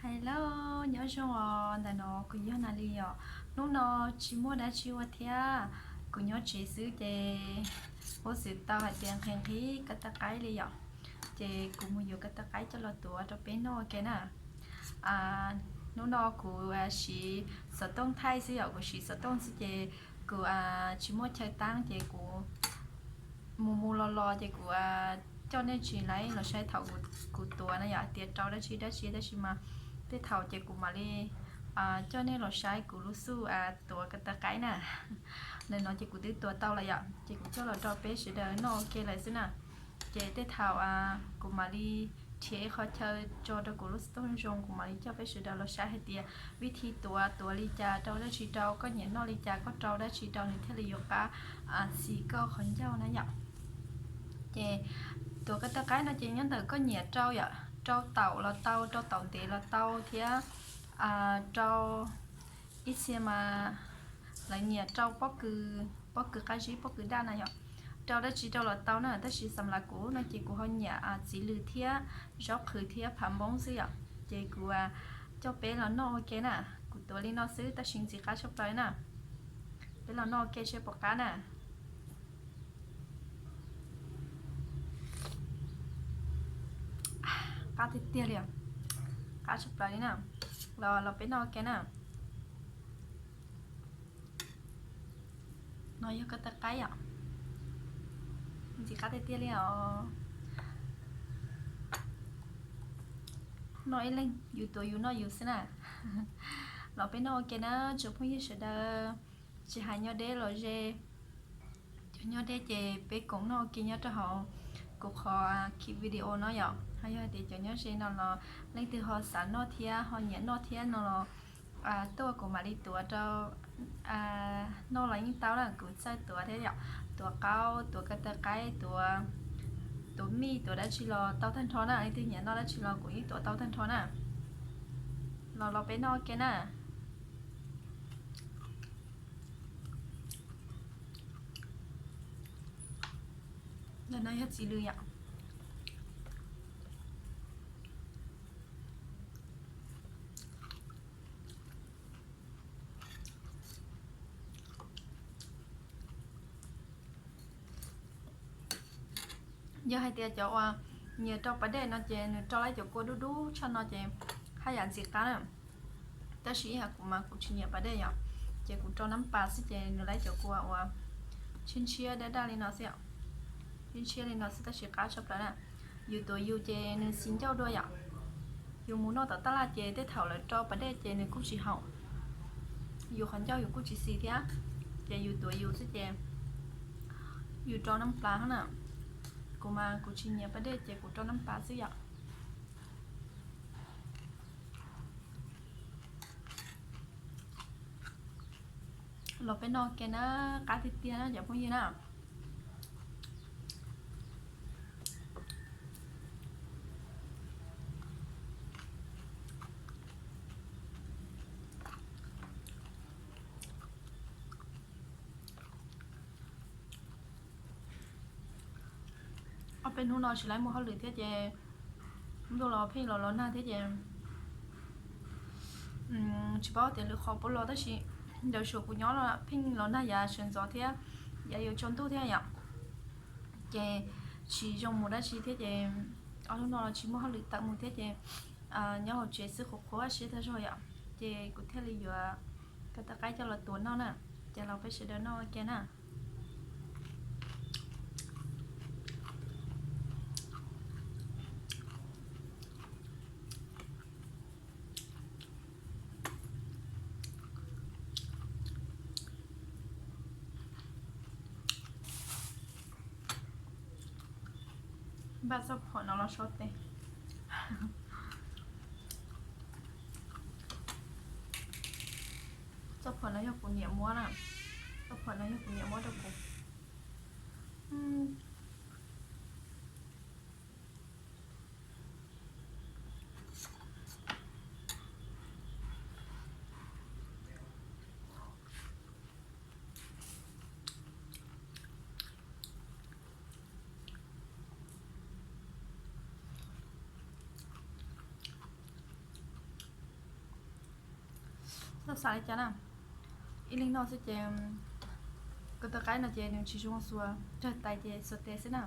Hello, nyob zoo os, ntawm no kuv yog Nas Lis os. Hnub no tsis muaj dab tsi ua thiab, kuv nyob tsev xwb ces muab xwm tau hais tias nqhis nqhis koj tauj qaib li yom, ces kuv mus yuav koj tauj qaib coj los tuav rau peb noj ua ke na. Hnub no kuv siv xov tooj thaij xwb yom, kuv siv xov tooj xwb ces kuv tsis muaj chaw taab ces kuv mus mus los los ces kuv coj nej tsis laib los saib thaum kuv tuav na yom, tias rau dab tsi dab tsi, tab sis mas tej thaum ces kuv mam li coj nej los saib kuv lub xuj tuav koj tauj qaib na. Ntawm no ces kuv twb tuav tau lawm yom, ces kuv coj los rau peb sawv daws noj ua ke lawm xwb na. Ces tej thaum kuv mam li nrhiav ib qho chaw tso rau kuv lub xov tooj zoo, kuv mam li coj peb sawv daws los saib hais tias vib thi tuav, tuav li cas, rau dab tsi rau, koj nyiam noj li cas koj rau dab tsi rau nws thiaj li yuav qab xis koj qhov ncauj na yom. Ces tuav koj tauj qaib no ces nyob ntawm koj nyiam rau yom, rau taum los tau, rau taum ntev los tau thiab rau ib txhia mas lawv nyiam rau pob kws, pob kws qab zib, pob kws daj na yom. Rau dab tsi rau los tau na, tab sis xam las kuv no ces kuv ho nyiam txiv lws thiab zaub qhwv thiab phav npoob xwb yom. Ces kuv coj peb los noj ua ke na. Kuv tuav li no xwb tab sis ntxim qab tshaj plaws na. Peb los noj ua ke seb puas qab na. Qab tiag tiag li, qab tshaj plaws li na. Los los peb noj ua ke na. No yog koj tauj qaib yom. Ntxim qab tiag tiag li os. Noj ib leeg yus tuav yus noj yus xwb na. Los peb noj ua ke na tsoom phooj ywg sawv daws. Tsis hais nyob deb los ze, cov nyob deb ces peb koom noj ua ke nyob rau hauv kuv qhov video no yom. Ho yog hais tias cov nyob ze no los leej twg ho xav noj thiab ho nyiam noj thiab no los tuaj kuv mam li tuav rau noj los yeej tau na, kuv txawj tuav thiab yom. Tuav qaub, tuav koj tauj qaib, tuav, tuav mij, tuav dab tsi los tau tag nrho na, leej twg nyiam noj dab tsi los kuv yeej tuav tau tag nrho na. Los los peb noj ua ke na. Ntawm no yog txiv lws yom. Yog hais tias cov uas nyiam rau pas dej no ces nws rau lawm cov kua dub dub tshaj no ces haj yam ntxim qab na. Tab sis ib yam kuv mas kuv tsis nyiam pas dej yom, ces kuv rau nab pas xwb ces nws lawm cov kua uas ntshiab ntshiab daj daj li no xwb, ntshiab ntshiab li no xwb tab sis qab tshaj plaws na. Yus tuav yus ces nws xis ncauj dua yom. Yus mus noj tom taj laj ces tej thaum lawv rau pas dej ces nws kuj tsis haum, yus qhov ncauj yus kuj tsis xis thiab. Ces yus tuav yus xwb ces yus rau nab pas hab na. Kuv mas kuv tsis nyiam pas dej ces kuv rau nab pas xwb yom. Los peb noj ua ke na, qab tiag tiag na cov phooj ywg na. Ob peb hnub no tsis laib muaj hauj lwm thiab ces ntuj los pheej los los nag thiab ces tsis paub tias lwm qhov puas los tab sis ntawm suav kuv nyob los pheej los nag yav sawv ntxov thiab yav yuav tsaus ntuj thiab yom. Ces tsis zoo mus dab tsi thiab ces ob hnub no los tsis muaj hauj lwm tawm mus thiab ces nyob hauv tsev xwb qhuav qhuav siab tag zog yom. Ces kuv thiaj li yuav koj tauj qaib coj los tuav noj na. Ces los peb sawv daws noj ua ke na. Npaj txoj phom no los so tes. Txoj phom no yog kuv niam muab na. Txoj phom no yog kuv niam muab rau kuv. Tau xav li cas na? Ib leeg noj xwb ces, ko taw qaib no ces nws tsis zoo xuas, tsawg tais ces xuas tes xwb na.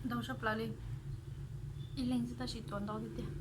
Ntau tshaj plaws li. Ib leeg xwb tab sis tuav ntau tiag tiag.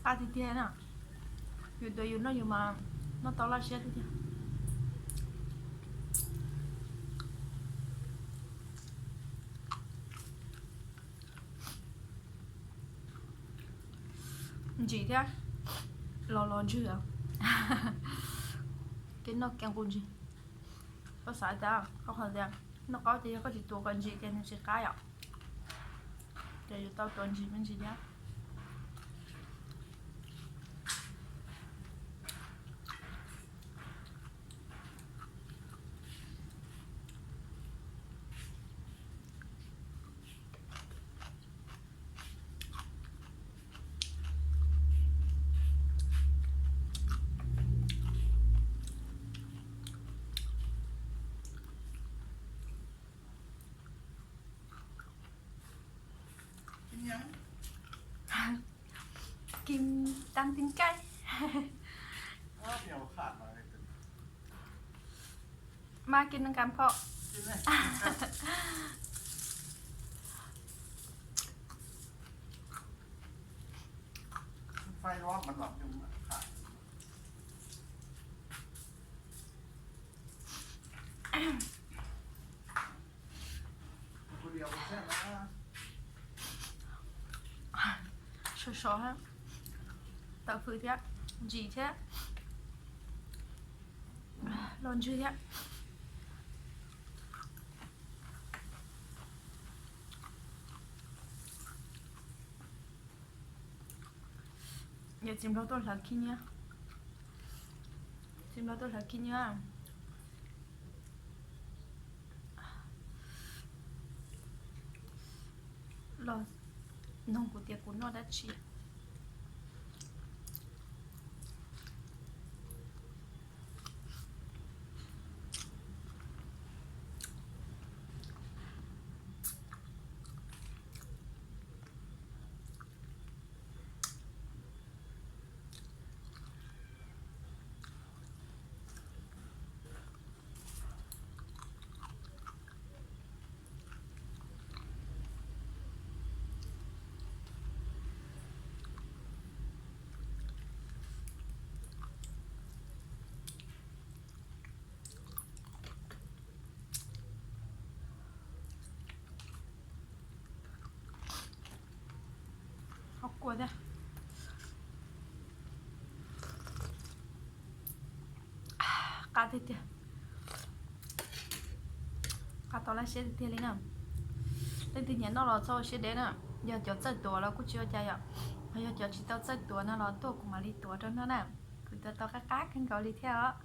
Qab tiag tiag na. Yus tuav yus noj yus mas noj tau laj siab tiag tiag. Ntsim thiab los los ntswg. Kev noj kev nqus ntsis. Koj xav tias koj qhov tias noj qaub ces yog koj tsis tuav kom ntsim ces nws tsis qab yom. Ces yus tau tuav ntsim me ntsis thiab. Kim tam tim kaij. Mas Kim nws kam phom. Sov sov, tawm fws thiab, ntsim thiab, los ntswg thiab. Yog txiv nplog tuaj hlawv khib nyiab, txiv nplog tuaj hlawv khib nyiab los nug kuv tias kuv noj dab tsi. Ua thiab. Qab tiag tiag. Qab tau laj siab tiag tiag li na. Leej twg nyiam noj los txhob ua siab deb na. Yog cov txawj tuav los kuj tsis ua cas yom. Yog cov tsis tau txawj tuav no los tuaj kuv mam li tuav rau noj na. Kuv tuav tau qab qab kawg nkaus li thiab os.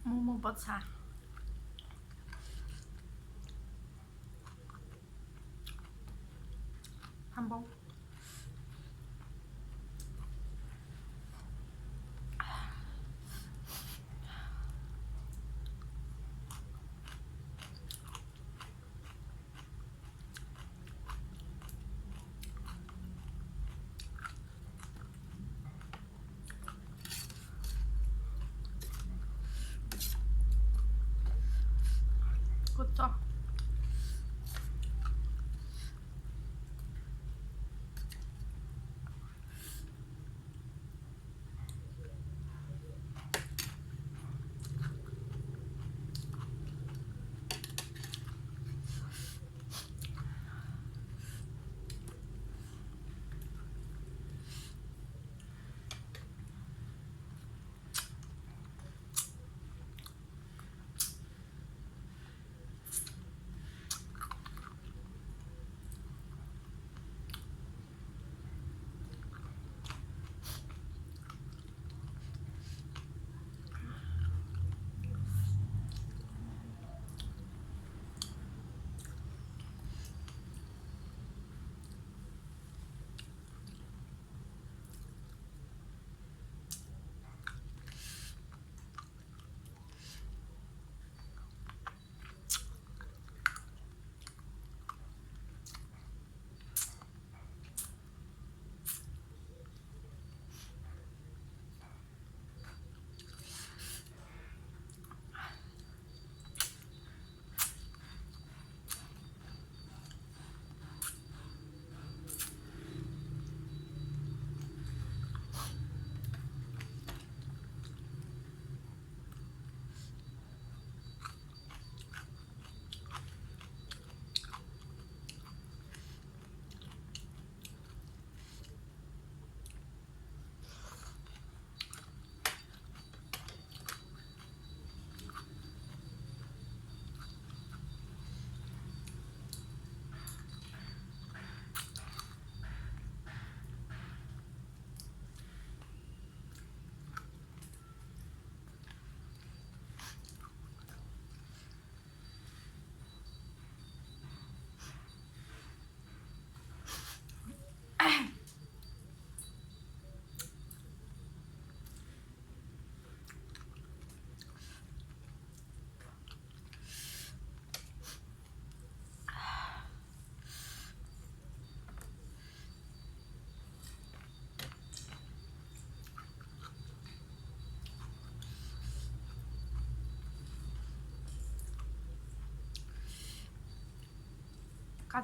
Mus mus pob txha. Hab npau. Kua txob.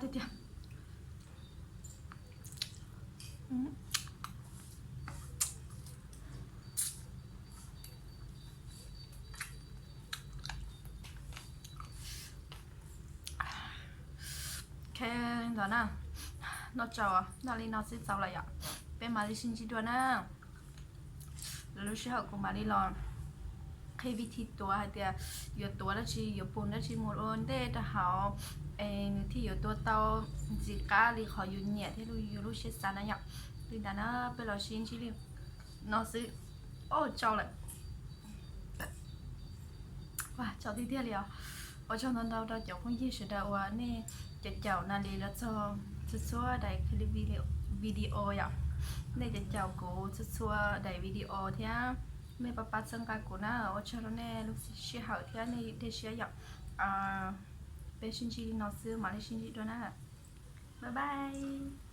tiag tiag. Ok, ntawd na, noj tsau, noj li no xwb txaus lawm yom. Peb mam li sib ntsib dua na. Lwm lub sij hawm kuv mam li los qhia vim thiaj tuav hais tias yuav tuav dab tsi, yuav pum dab tsi mus ua ntej rau hauv, es nws thiaj yuav tuav tau ntxim qab li qhov yus nyiam thiab yus lub siab xav na yom. Li ntawd na, peb los sib ntsib li no xwb. Ua tsaug lawm. Ua tsaug tiag tiag li os. Ua tsaug ntau ntau rau cov phooj ywg sawv daws uas nej caum caum na li los txog txhua txhua daim video yom. Nej caum caum kuv txhua txhua daim video thiab nej pab pab txhawb nqa kuv na. Ua tsaug rau nej lub sij hawm thiab nej dej siab yom. Peb sib ntsib li no xwb, mam li sib ntsib dua na. Bye bye.